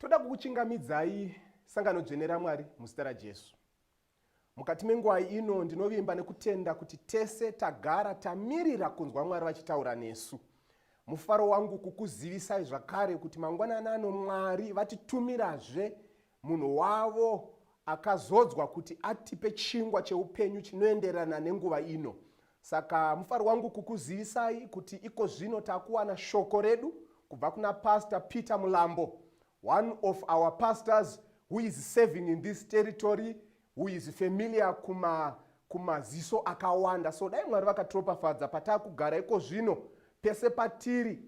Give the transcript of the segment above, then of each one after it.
Toda kukuchingamidzai sangano dzvene raMwari muzita raJesu. Mukati menguva ino ndinovimba nekutenda kuti tese tagara tamirira kunzwa Mwari vachitaura nesu. Mufaro wangu kukuzivisai zvakare kuti mangwanani ano Mwari vatitumirazve munhu wavo akazodzwa kuti atipe chingwa cheupenyu chinoenderana nenguva ino. Saka mufaro wangu kukuzivisai kuti iko zvino takuwana shoko redu kubva kuna Pastor Peter Mulambo, one of our pastors who is serving in this territory, who is familiar kuma kumaziso akawanda. So dai Mwari vakatiropafadza patakugara iko zvino, pese patiri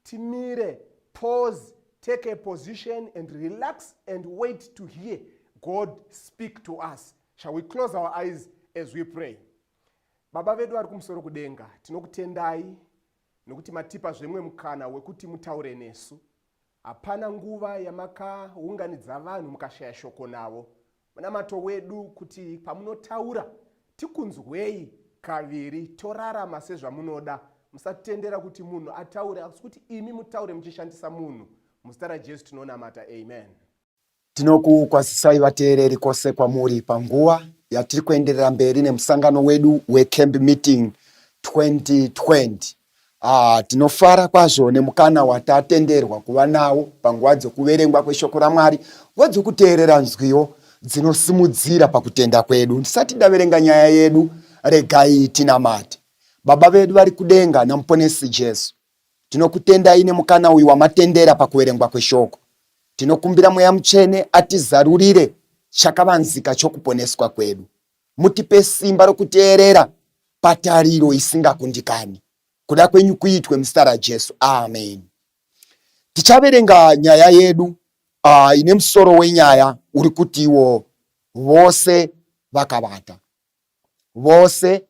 timire, pause, take a position and relax and wait to hear God speak to us. Shall we close our eyes as we pray? Baba vedu vari kumusoro kudenga, tinokutendai nokuti matipa zvemwe mukana wekuti mutaure nesu. Hapana nguva yamakaunganidza vanhu mukashaya shoko navo. Munamato wedu kuti pamunotaura tikunzwei kaviri torarama sezvamunoda. Musatendera kuti munhu ataure asi kuti imi mutaure muchishandisa munhu. Muzita raJesu tinonamata, amen. Tinokukwazisai vateereri kwose kwamuri panguva yatiri kuenderera mberi nemusangano wedu weCamp Meeting 2020. Ah, tinofara kwazvo nemukana watatenderwa kuva nawo panguva dzokuverengwa kweshoko raMwari, nguva dzokuteerera nzwiyo dzinosimudzira pakutenda kwedu. Ndisati ndaverenga nyaya yedu, regai tinamate. Baba vedu vari kudenga naMuponesi Jesu, Tinokutendai nemukana uyu wamatendera pakuverengwa kweshoko. Tinokumbira Mweya Mutsvene atizarurire chakavanzika chokuponeswa kwedu. Mutipe simba rokuteerera patariro isingakundikani. Kuda kwenyu kuitwe muzita raJesu. Amen. Tichaverenga nyaya yedu ine musoro wenyaya uri kutiwo vose vakavata. Vose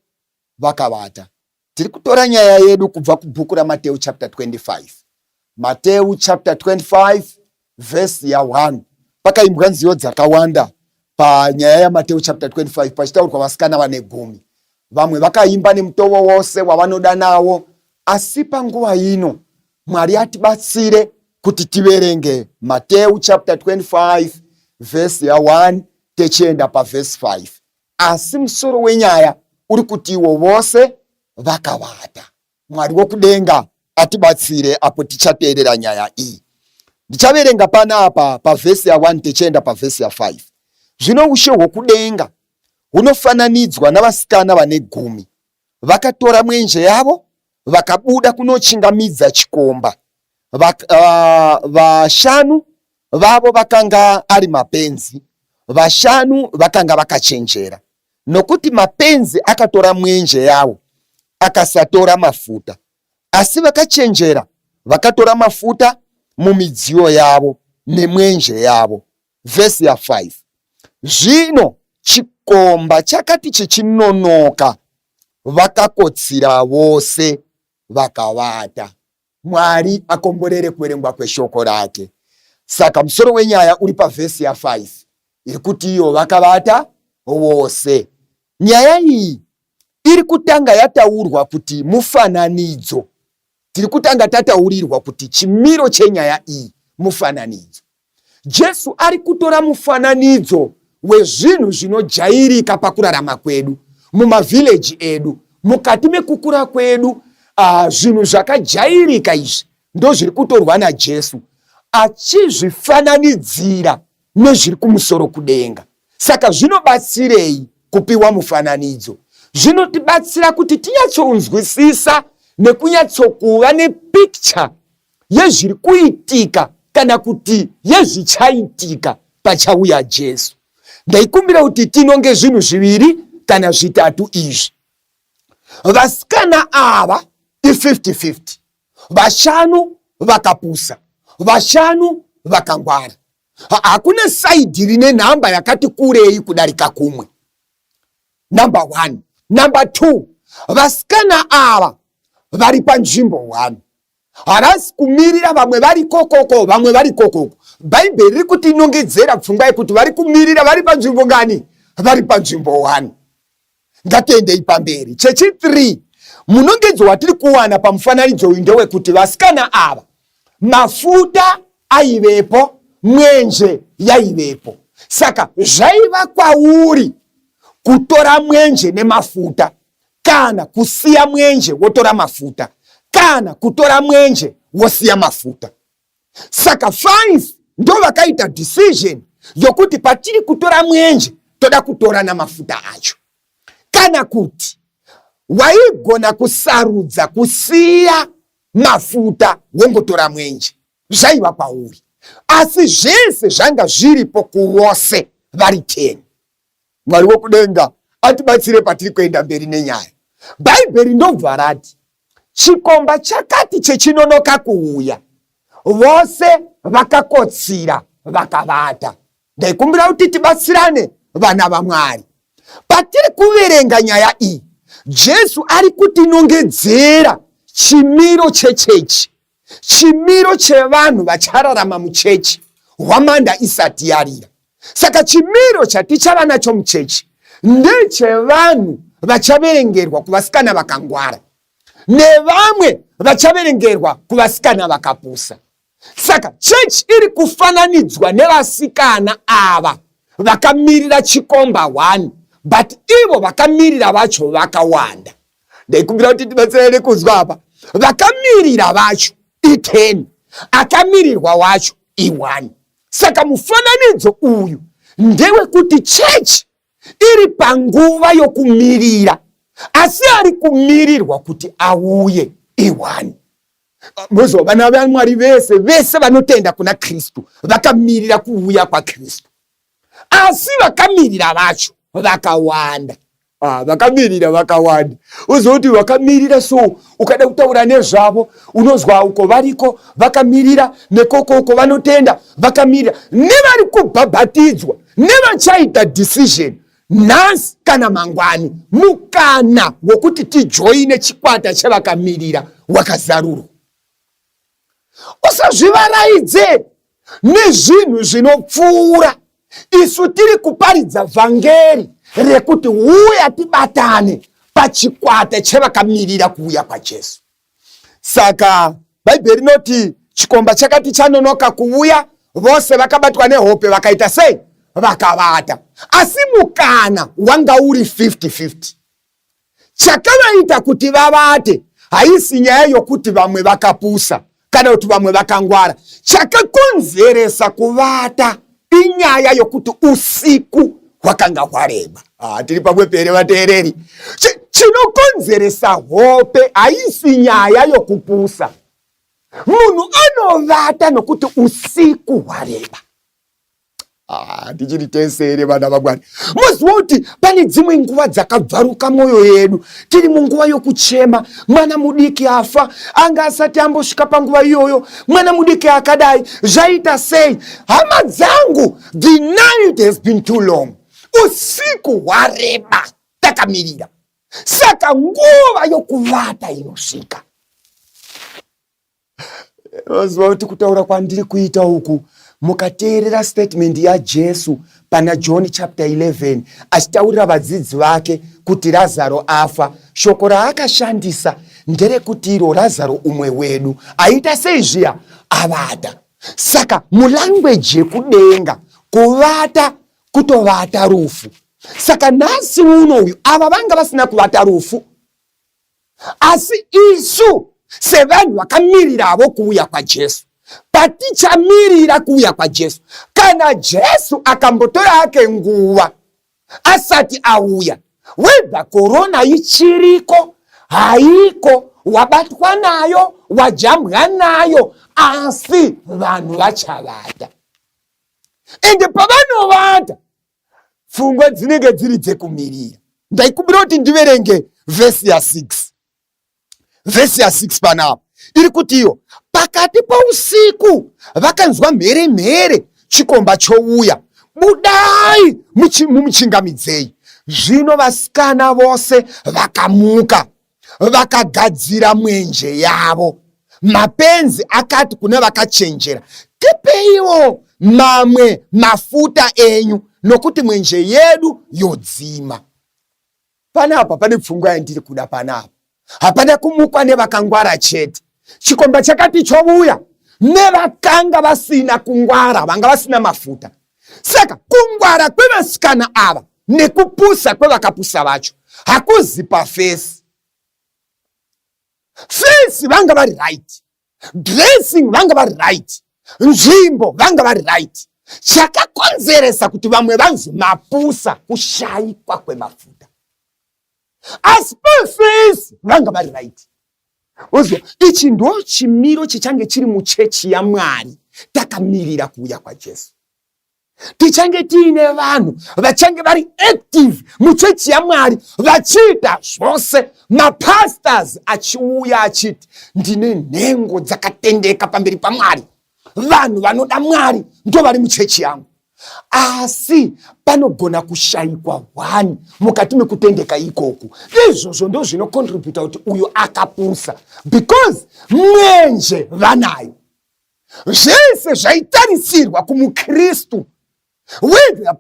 vakavata. Tiri kutora nyaya yedu kubva kubhuku raMateu chapter 25. Mateu chapter 25 verse ya 1. Pakaimbwa nziyo dzakawanda panyaya yaMateu chapter 25 pachitaurwa vasikana vane gumi. Vamwe vakaimba nemutovo wose wavanoda nawo, asi panguva ino Mwari atibatsire kuti tiverenge Mateu chapter 25 verse ya 1 techienda pavhesi 5. Asi musoro wenyaya uri kutiwo vose vakavata. Mwari wokudenga atibatsire apo tichateerera nyaya iyi. Ndichaverenga panapa pavhesi ya 1 techienda pavhesi ya 5. Zvino ushe hwokudenga hunofananidzwa navasikana vane gumi vakatora mwenje yavo vakabuda kunochingamidza chikomba. Vashanu vavo vakanga ari mapenzi, vashanu vakanga vakachenjera. Nokuti mapenzi akatora mwenje yawo akasatora mafuta, asi vakachenjera vakatora mafuta mumidziyo yavo nemwenje yavo. Vhesi ya 5. Zvino chikomba chakati chichinonoka, vakakotsira vose vakavata. Mwari akomborere kuverengwa kweshoko rake. Saka musoro wenyaya uri pavhesi ya 5 iri kuti iyo vakavata vose. Nyaya iyi iri kutanga yataurwa kuti mufananidzo. Tiri kutanga tataurirwa kuti chimiro chenyaya iyi mufananidzo. Jesu ari kutora mufananidzo wezvinhu zvinojairika pakurarama kwedu mumavhileji edu mukati mekukura kwedu. Zvinhu zvakajairika izvi ndozviri kutorwa naJesu achizvifananidzira nezviri kumusoro kudenga. Saka zvinobatsirei kupiwa mufananidzo? Zvinotibatsira kuti tinyatsonzwisisa nekunyatsokuva nepicture yezviri kuitika kana kuti yezvichaitika pachauya Jesu. Ndaikumbira kuti tinonge zvinhu zviviri kana zvitatu izvi. Vasikana ava i50-50, vashanu vakapusa, vashanu vakangwara. Hakuna saidhi rine nhamba yakati kurei kudarika kumwe. Number 1. Number 2, vasikana ava vari panzvimbo 1. Havasi kumirira vamwe vari kokoko, vamwe vari kokoko. Bhaibheri riri kutinongedzera pfungwa yekuti vari kumirira vari panzvimbo ngani? Vari panzvimbo 1. Ngatiendei pamberi. Chechi 3, munongedzo watiri kuwana pamufananidzo uyu ndewekuti vasikana ava mafuta aivepo, Mwenje yaivepo. Saka zvaiva kwauri kutora mwenje nemafuta kana kusiya mwenje wotora mafuta kana kutora mwenje wosiya mafuta. Saka 5 ndo vakaita decision yokuti patiri kutora mwenje toda kutora namafuta acho. Kana kuti waigona kusarudza kusiya mafuta wongotora mwenje, zvaiva kwauri. Asi zvese zvanga zviripo kuvose vari 10. Mwari wokudenga atibatsire patiri kuenda mberi nenyaya. Bhaibheri ndobva rati chikomba chakati chechinonoka kuuya, vose vakakotsira vakavata. Ndaikumbira kuti tibatsirane vana vaMwari. Patiri kuverenga nyaya iyi, Jesu ari kutinongedzera chimiro chechechi, chimiro chevanhu vachararama muchechi hwamanda isati yarira. Saka chimiro chatichava nacho muchechi ndechevanhu vachaverengerwa kuvasikana vakangwara nevamwe vachaverengerwa kuvasikana vakapusa. Saka chechi iri kufananidzwa nevasikana ava vakamirira chikomba one, but ivo vakamirira vacho vakawanda. Ndaikumbira kuti tibatsirane kunzwa apa. Vakamirira vacho i10, akamirirwa wacho i1. Saka mufananidzo uyu ndewekuti chechi iri panguva yokumirira, asi ari kumirirwa kuti auye i1. Mozwa vana vaMwari vese vese vanotenda kuna Kristu vakamirira kuuya kwaKristu, asi vakamirira vacho vakawanda. Vakamirira vakawanda. Uziva kuti vakamirira, so ukada kutaura nezvavo unozwa uko variko vakamirira, nekoko uko vanotenda vakamirira, nevari kubhabhatidzwa nevachaita decision nhasi kana mangwani. Mukana wokuti tijoine chikwata chevakamirira wakazarurwa. Usazvivaraidze nezvinhu zvinopfuura. Isu tiri kuparidza vhangeri rekuti uya tibatane pachikwata chevakamirira kuuya kwaJesu. Saka Bhaibheri rinoti chikomba chakati chanonoka kuuya, vose vakabatwa nehope vakaita sei? Vakavata. Asi mukana wanga uri 50-50. Chakavaita kuti vavate haisi nyaya yokuti vamwe vakapusa kana kuti vamwe vakangwara. Chakakonzeresa kuvata inyaya yokuti usiku hwakanga hwareba. Tiri pamwe pere vateereri. Chinokonzeresa hope haisi nyaya yokupusa. Munhu anovata nokuti usiku hwareba. Tichiri tese here vana vaMwari? Moziva kuti pane dzimwe nguva dzakabvaruka mwoyo yedu, tiri munguva yokuchema, mwana mudiki afa, anga asati ambosvika panguva iyoyo, mwana mudiki akadai, zvaita sei? Hama dzangu, the night has been too long, usiku hwareba takamirira, saka nguva yokuvata inosvika. Unoziva kuti kutaura kwandiri kuita uku, mukateerera statement yaJesu pana John chapter 11 achitaurira vadzidzi vake kuti Razaro afa, shoko raakashandisa nderekuti iro Razaro umwe wedu aita sei zviya? Avata. Saka mulanguage yekudenga kuvata kutovata rufu. Saka nhasi uno uyu ava vanga vasina kuvata rufu, asi isu sevanhu vakamiriravo kuuya kwaJesu, patichamirira kuuya kwaJesu, kana Jesu akambotora ake nguva asati auya, whether korona ichiriko haiko, wabatwa nayo, wajambwa nayo, asi vanhu vachavata. Ende pavanovata pfungwa dzinenge dziri dzekumirira. Ndaikumbira kuti ndiverenge vhesi ya6. Vhesi ya6 panapa iri kuti iyo pakati pousiku vakanzwa mhere mhere, chikomba chouya, budai mumuchingamidzei. Zvino vasikana vose vakamuka vakagadzira mwenje yavo. Mapenzi akati kune vakachenjera, tipeiwo mamwe mafuta enyu, nokuti mwenje yedu yodzima. Panapa pane pfungwa yandiri kuda panapa. Hapana kumukwa nevakangwara chete. Chikomba chakati chouya. Nevakanga vasina kungwara, vanga vasina mafuta. Saka kungwara kwevasikana ava nekupusa kwevakapusa vacho hakuzi pafesi. Fesi vanga vari right, dressing vanga vari right, nzvimbo vanga vari right. Chakakonzeresa kuti vamwe vanzi mapusa kushaikwa kwemafuta, asi pafesi vanga vari right. Uzwa, ichi ndo chimiro chichange chiri muchechi yaMwari takamirira kuuya kwaJesu. Tichange tiine vanhu vachange vari active muchechi yaMwari vachiita zvose, mapastors achiuya achiti ndine nhengo dzakatendeka pamberi paMwari, vanhu vanoda Mwari ndo vari muchechi yangu. Asi panogona kushayikwa hwani mukati mekutendeka ikoku. Izvozvo ndo zvinocontributa kuti uyu akapusa, because mwenje vanayo. Zvese zvaitarisirwa kumuKristu whether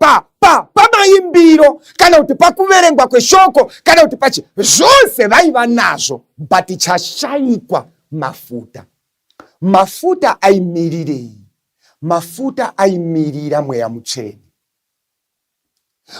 pamaimbiro pa, pa kana kuti pakuverengwa kweshoko kana kuti pachi, zvose vaiva nazvo, but chashayikwa mafuta. Mafuta aimirirei? Mafuta aimirira Mweya Mutsvene.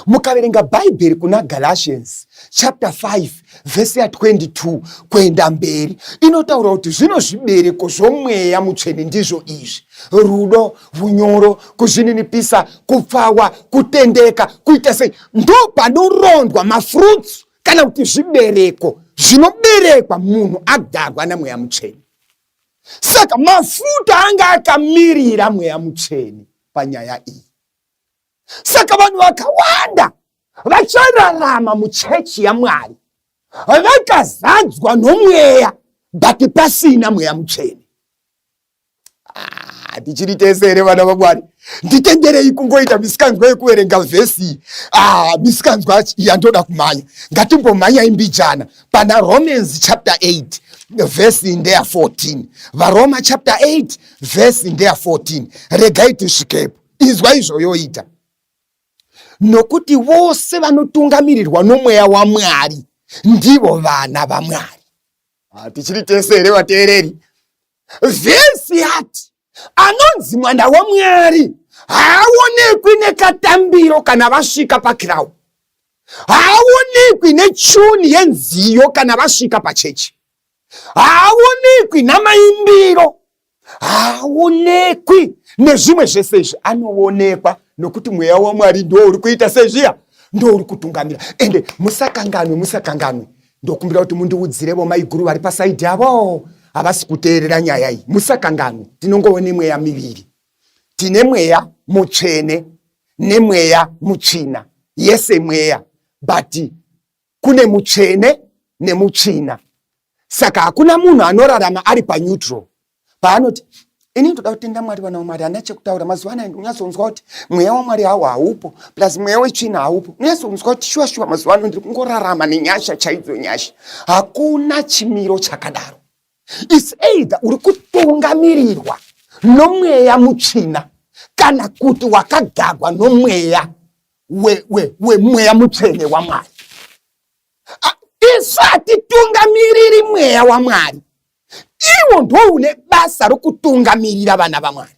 Mukaverenga Bhaibheri kuna Galatians chapter 5 vhesi ya 22 kuenda mberi, inotaura kuti zvino zvibereko zvoMweya Mutsvene ndizvo izvi: rudo, unyoro, kuzvininipisa, kupfawa, kutendeka, kuita sei. Ndo panorondwa mafruits kana kuti zvibereko zvinoberekwa munhu agarwa naMweya Mutsvene. Saka mafuta anga akamirira Mweya Mutsvene panyaya iyi. Saka vanhu vakawanda vachararama muchechi yaMwari vakazadzwa nomweya, but pasina Mweya Mutsvene. Tichiri tese here, vana vaMwari? Nditenderei kungoita misikanzwa yekuverenga vhesi. Misikanzwa yandoda kumhanya, ngatimbomhanyai mbijana pana Romans chapter 8 vhesi ndeya 14. VaRoma chapter 8 vhesi ndeya 14. Regai tisvikepo. Inzwa izvoyoita. Nokuti vose vanotungamirirwa noMweya waMwari ndivo vana vaMwari. Tichiri tese here, vateereri? Vhesi yati anonzi mwana waMwari haaonekwi nekatambiro kana vasvika pakirau, haaonekwi nechuni yenziyo kana vasvika pachechi, haaonekwi namaimbiro, haaonekwi nezvimwe zvese izvi. Anoonekwa nokuti Mweya waMwari ndo uri kuita sezviya, ndo uri kutungamira. Ende musakanganwe, musakanganwe, ndokumbira kuti mundiudzirevo maiguru vari pasaidhi avo havasi kuteerera nyaya iyi. Musakanganwe, tinongove nemweya miviri. Tine Mweya Mutsvene nemweya mutsvina. Yese mweya, but kune mutsvene nemutsvina. Saka hakuna munhu anorarama ari paneutral paanoti ini ndoda kutenda Mwari, vana vaMwari, handina chekutaura. Mazuva anaya ndinonyatsonzwa kuti mweya waMwari hawo haupo, plus mweya wetsvina haupo. Unonyatsonzwa kuti shuwa shuwa mazuva ano ndiri kungorarama nenyasha chaidzo, nyasha. Hakuna chimiro chakadaro. Its either uri kutungamirirwa nomweya mutsvina kana kuti wakagagwa nomweya wemweya mutsvene waMwari. Isu hatitungamiriri mweya waMwari, iwo ndo une basa rokutungamirira vana vaMwari.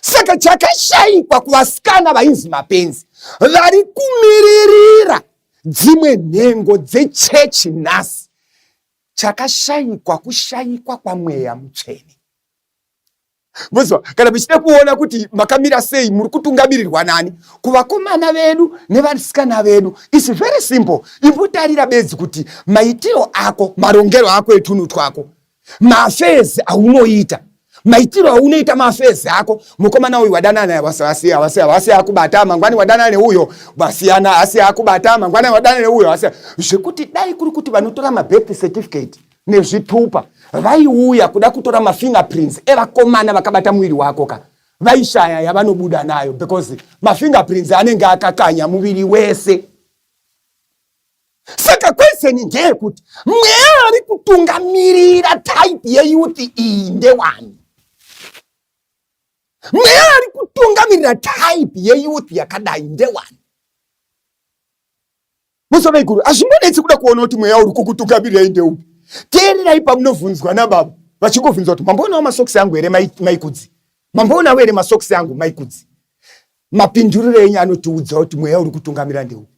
Saka chakashayikwa kuvasikana vainzi mapenzi vari kumiririra dzimwe nhengo dzechechi nhasi, chakashayikwa kushayikwa kwaMweya Mutsvene. Mozwa, kana muchida kuona kuti makamira sei, muri kutungamirirwa nani kuvakomana vedu nevasikana vedu, its very simple. Imbotarira bedzi kuti maitiro ako, marongero ako etunhu twako, mafezi aunoita, maitiro aunoita mafezi ako. Mukomana uyu wadanana naye, wasiya akubata, mangwani wadanana neuyo, wasiyana, asiya akubata, mangwani wadanana neuyo, asiya. Zvekuti dai kuri kuti vanotora mabirth certificate nezvitupa vaiuya kuda kutora mafingerprints evakomana vakabata muviri wako ka, vaishaya yavanobuda nayo, because mafingerprints anenge akakanya muviri wese. Saka kweseni ndeyekuti mweya ari kutungamirira type yeyouth iyi ndewani? Mweya ari kutungamirira type yeyouth yakadai ndewani? Musamaiguru, hazvimbonetsi kuda kuona kuti mweya uri kukutungamirirai ndeupi. Teererai pamunovhunzwa nababa. vachingobvunza kuti mamboonawo masokisi angu here maikudzi, mamboonawo here masokisi angu maikudzi. Mapinduriro enyu anotiudza kuti mweya uri kutungamira ndeupi.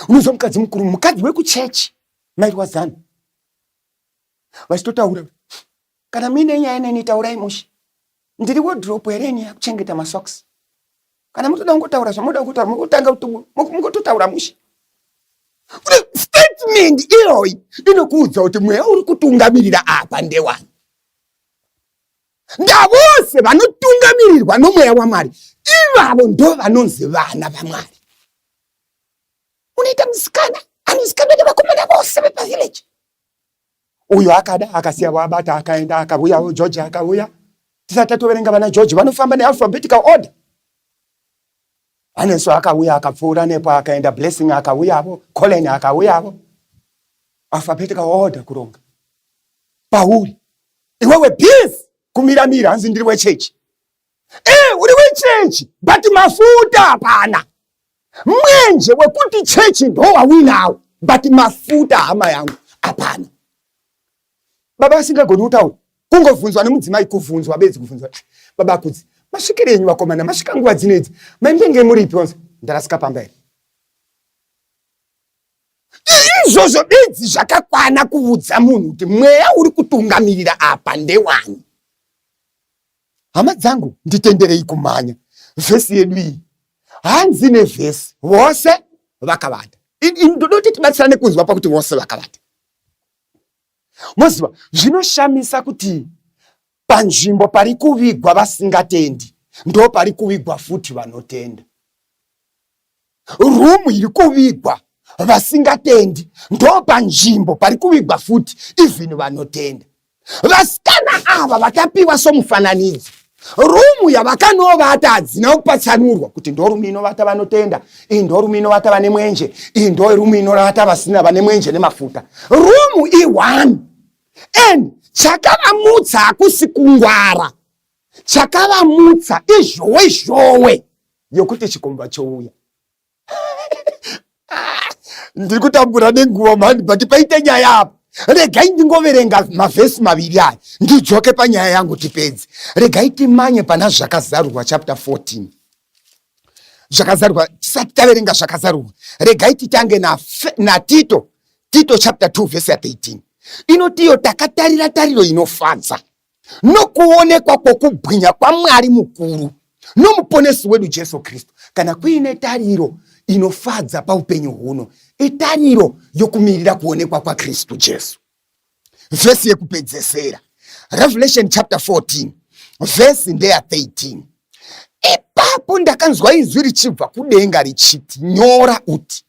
Unonzwa mukadzi mukuru, mukadzi wekuchechi mairwazana, vachitotaura, kana muine nyaya neni taurai mushe, ndiri wardrobe here ini yakuchengeta masocks? Kana mutoda kungotaura zvamunoda kutaura, mungotanga mungototaura mushe. Statement iyoyi inokuudza kuti mweya uri kutungamirira apa ndewani. Ndavose vanotungamirirwa nomweya waMwari, ivavo ndo vanonzi vana vaMwari. Unoita musikana anozikanwa nevakomana vose vepavillage. Uyo akada akasiya wabata akaenda, akauya George akauya. Tisati tatoverenga vana George vanofamba nealphabetical order. Aneso akauya akapfuura nepo akaenda, Blessing akauyavo, Colin akauyavo, alphabetical order kuronga. Pauri iwewe busy kumiramira, hanzi ndiri wechechi. Uri wechechi but mafuta hapana. Mwenje wekuti chechi ndo wawinawo but mafuta hama yangu hapana. Baba asingagoni kutaura, kungovhunzwa nemudzimai, kuvhunzwa bedzi, kuvhunzwa. Baba kudzi, masvikire enyu vakomana, masvika nguva dzino idzi, maimbenge muripi? Onzi ndarasika pamba here? Izvozvo bedzi zvakakwana kuudza munhu kuti mweya uri kutungamirira apa ndewani. Hama dzangu, nditenderei kumhanya vhesi yedu iyi. Hanzi nevhesi, vose vakavata. Ndoda kuti tibatsirane kunzwa pakuti vose vakavata. Moziva, zvinoshamisa kuti panzvimbo pari kuvigwa vasingatendi ndo pari kuvigwa futi vanotenda. Rumu iri kuvigwa vasingatendi ndo panzvimbo pari kuvigwa futi even vanotenda. Vasikana ava vakapiwa somufananidzo rumu yavakanovata hadzina kupatsanurwa kuti ndorumu inovata vanotenda, iyi ndorumu inovata vane mwenje, iyi ndorumu inovata vasina vane mwenje nemafuta. Rumu i1 and chakavamutsa hakusi kungwara, chakavamutsa izhowe zhowe yokuti chikomba chouya. Ndiri kutambura nenguva mhani, but paite nyaya apa. Regai ndingoverenga mavhesi maviri aya ndidzoke panyaya yangu tipedze. Regai timanye pana Zvakazarurwa chapter 14. Zvakazarurwa, tisati taverenga Zvakazarurwa, regai titange naTito, Tito chapter 2 verse ya 13 inotiyo, takatarira tariro inofadza nokuonekwa kwokubwinya kwaMwari mukuru nomuponesi wedu Jesu Kristu. Kana kuine tariro inofadza paupenyu huno, itariro yokumirira kuonekwa kwaKristu Jesu. Vhesi yekupedzesera, Revelation chapter 14 vhesi ndeya 13. Ipapo ndakanzwa inzwi richibva kudenga richiti, nyora uti,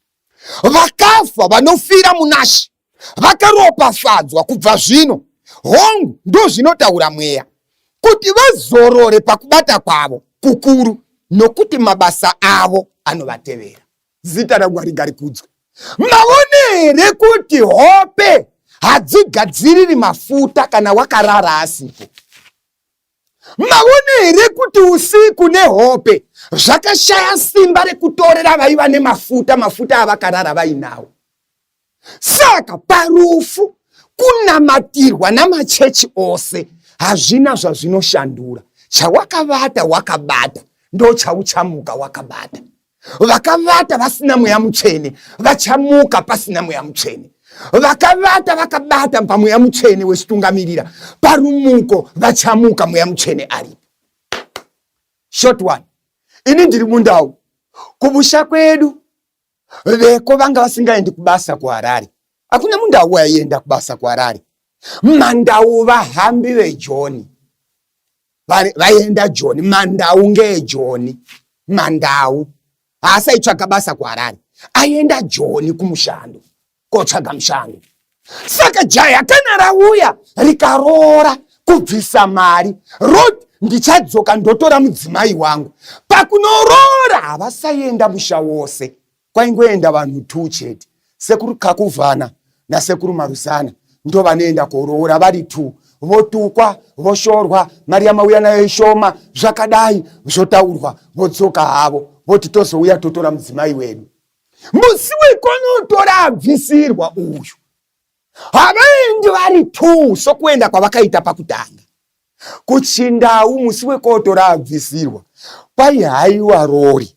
vakafa vanofira munaShe vakaropafadzwa kubva zvino. Hongu, ndozvinotaura Mweya, kuti vazorore pakubata kwavo kukuru, nokuti mabasa avo anovatevera. Zita raMwari ngarikudzwe. Maone here kuti hope hadzigadziriri mafuta kana wakarara asipo? Maone here kuti usiku nehope zvakashaya simba rekutorera vaiva nemafuta mafuta avakarara vainawo? Saka parufu kunamatirwa namachechi ose hazvina zvazvinoshandura. Chawakavata wakabata, ndochauchamuka wakabata. Vakavata vasina Mweya Mutsvene vachamuka pasina Mweya Mutsvene. Vakavata vakabata paMweya Mutsvene wechitungamirira, parumuko vachamuka Mweya Mutsvene aripo. Short one, ini ndiri mundau kumusha kwedu, veko vanga vasingaendi kubasa kuHarare. Hakuna mundau waienda kubasa kuHarare. Mandau vahambi vejoni vaienda Joni. Mandau ngeejoni. Mandau haasaitsvaga basa kuHarare, aienda Joni kumushando kotsvaga mushando. Saka jaya kana rauya rikaroora kubvisa mari roti ndichadzoka ndotora mudzimai wangu, pakunoroora havasaienda musha wose, kwaingoenda vanhu 2 chete, sekuru Kakuvhana nasekuru Marusana ndo vanoenda koroora vari 2. Votukwa, voshorwa, mari yamauya nayo ishoma, zvakadai zvotaurwa, vodzoka havo voti tozouya totora mudzimai wedu. Musi wekonotora abvisirwa uyu. Havaendi vari two sokuenda kwavakaita pakutanga. Kuchindau musi wekotora abvisirwa kwaihaiwa rori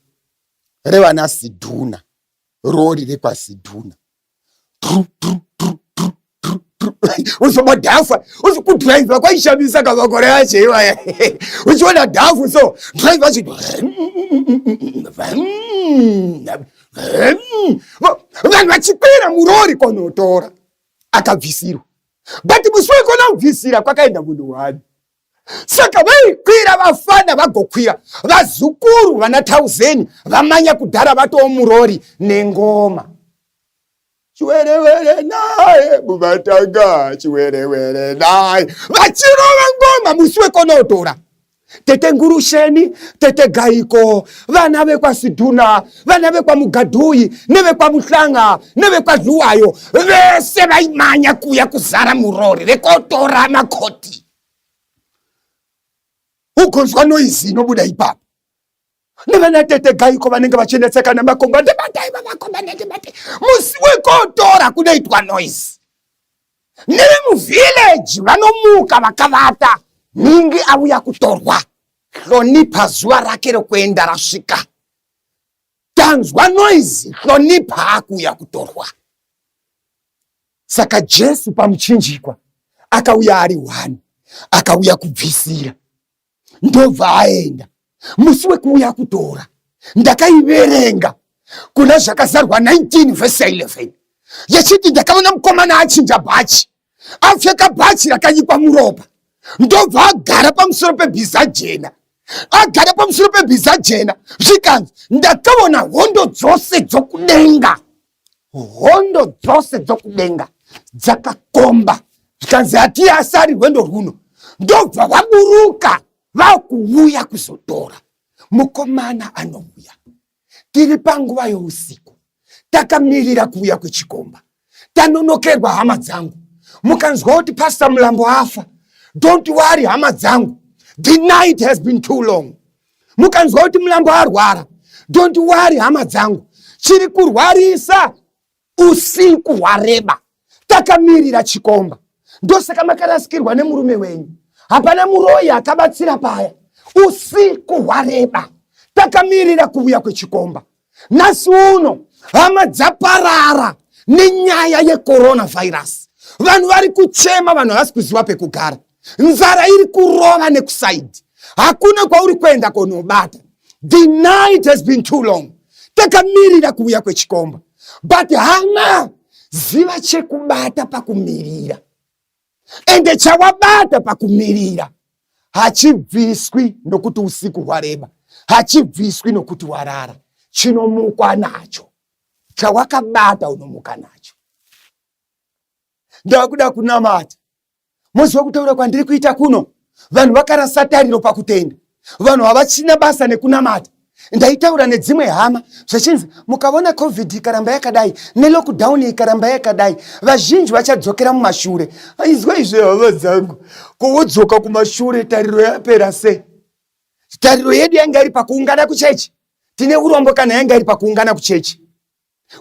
revana Sidhuna, rori rekwaSidhuna. Uzobadhafa kudhiraivha kwaishamisa kamakore acho iwaya uchiona dhafu so dhiraivha acho vanhu vachikwira murori konotora akabvisirwa but musi wekona kubvisira kwakaenda munhu wani saka vaikwira vafana vagokwira vazukuru vana tauzeni vamanya kudhara vatoo murori nengoma chiwerewere naye mumatanga chiwerewere naye vachirova ngoma musi wekonotora tete ngurusheni tete gaiko vana vekwasidhuna vana vekwamugadhuyi nevekwamuhlanga nevekwadluwayo vese vaimanya kuya kuzara murori rekotora makoti ugonzwa noizi inobuda ipapo nevana tete gaiko vanenge vachinetseka nemakomba ndibatai vavakomba ndibatai musi wekotora kunoitwa noise nevemuvillage vanomuka vakavata nhingi auya kutorwa hlonipha zuva rake rekuenda rasvika tanzwa noise hlonipha akuuya kutorwa saka jesu pamuchinjikwa akauya ari one akauya kubvisira ndobva aenda musi wekuuya kutora ndakaiverenga kuna zvakazarwa 19 vhesi 11 yechiti ndakaona mukomana achinja bhachi apfeka bhachi rakanyikwa muropa ndobva agara pamusoro pebhiza jena agara pamusoro pebhiza jena zvikanzi ndakaona hondo dzose dzokudenga hondo dzose dzokudenga dzakakomba zvikanzi hatiye asari rwendo rwuno ndobva vaburuka vakuuya kuzotora mukomana anouya tiri panguva yousiku takamirira kuuya kwechikomba tanonokerwa hama dzangu mukanzwa kuti pastor mulambo afa don't worry hama dzangu the night has been too long mukanzwa kuti mulambo arwara don't worry hama dzangu chiri kurwarisa usiku hwareba takamirira chikomba ndosaka makarasikirwa nemurume wenyu hapana muroyi akabatsira paya usiku hwareba takamirira kuvuya kwechikomba nhasi uno hama dzaparara nenyaya yecoronavirus vanhu vari kuchema vanhu havasi kuziva pekugara nzara iri kurova nekusaidi hakuna kwauri kuenda konobata the night has been too long takamirira kuuya kwechikomba but hama ziva chekubata pakumirira ende chawabata pakumirira hachibviswi nokuti usiku hwareba hachibviswi nokuti warara chinomukwa nacho chawakabata unomuka nacho ndakuda kunamata moziva kutaura kwandiri kuita kuno vanhu vakarasa tariro pakutenda vanhu havachina basa nekunamata ndaitaura nedzimwe hama zvechinzi mukavona covid ikaramba yakadai nelockdown ikaramba yakadai vazhinji vachadzokera mumashure aizwa izve hama dzangu kowodzoka kumashure tariro yapera sei tariro yedu yanga iri pakuungana kuchechi tine urombo kana yanga iri pakuungana kuchechi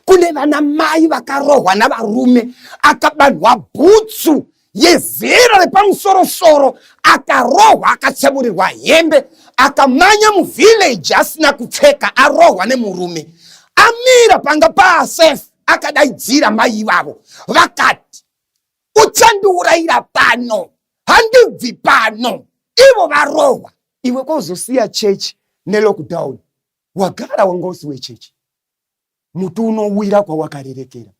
kune vana mai vakarohwa navarume akabanhwa bhutsu yezera repamusorosoro akarohwa akatsemurirwa hembe akamanya muvillage asina kupfeka arohwa nemurume amira panga paasef akadaidzira mai ivavo vakati uchandiurayira pano handibvi pano ivo varohwa iwe kwozosiya chechi nelockdown wagara wanga usi wechechi muti unowira kwawakarerekera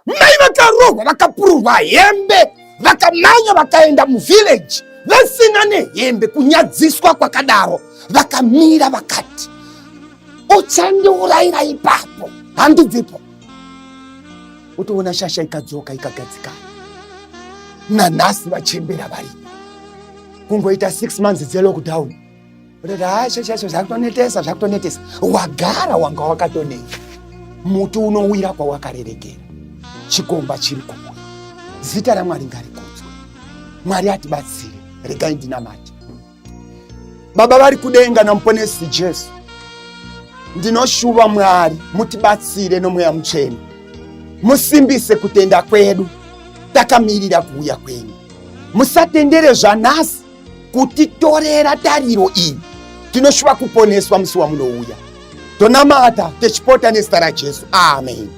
mai vakarohwa vakapururwa hembe vakamanya vakaenda muvillage vasina nehembe kunyadziswa kwakadaro vakamira vakati uchandiurayira ipapo handibvipo utoona shasha ikadzoka ikagadzikana nanhasi vachembera varipo kungoita 6 months dzelockdown Utoti haa chechi yacho zvakutonetesa zvakutonetesa. Wagara wanga wakatoneta. Muti unowira kwawakarerekera. Chikomba chiri kuuya. Zita raMwari ngarikudzwe. Mwari atibatsire. Regai ndinamate. Baba vari kudenga namuponesi Jesu. Ndinoshuva Mwari mutibatsire nomweya mutsvene. Musimbise kutenda kwedu. Takamirira kuuya kwenyu. Musatendere zvanhasi kutitorera tariro iyi. Tinoshuva kuponeswa musi wamunouya. Tonamata techipota nezita raJesu. Amen.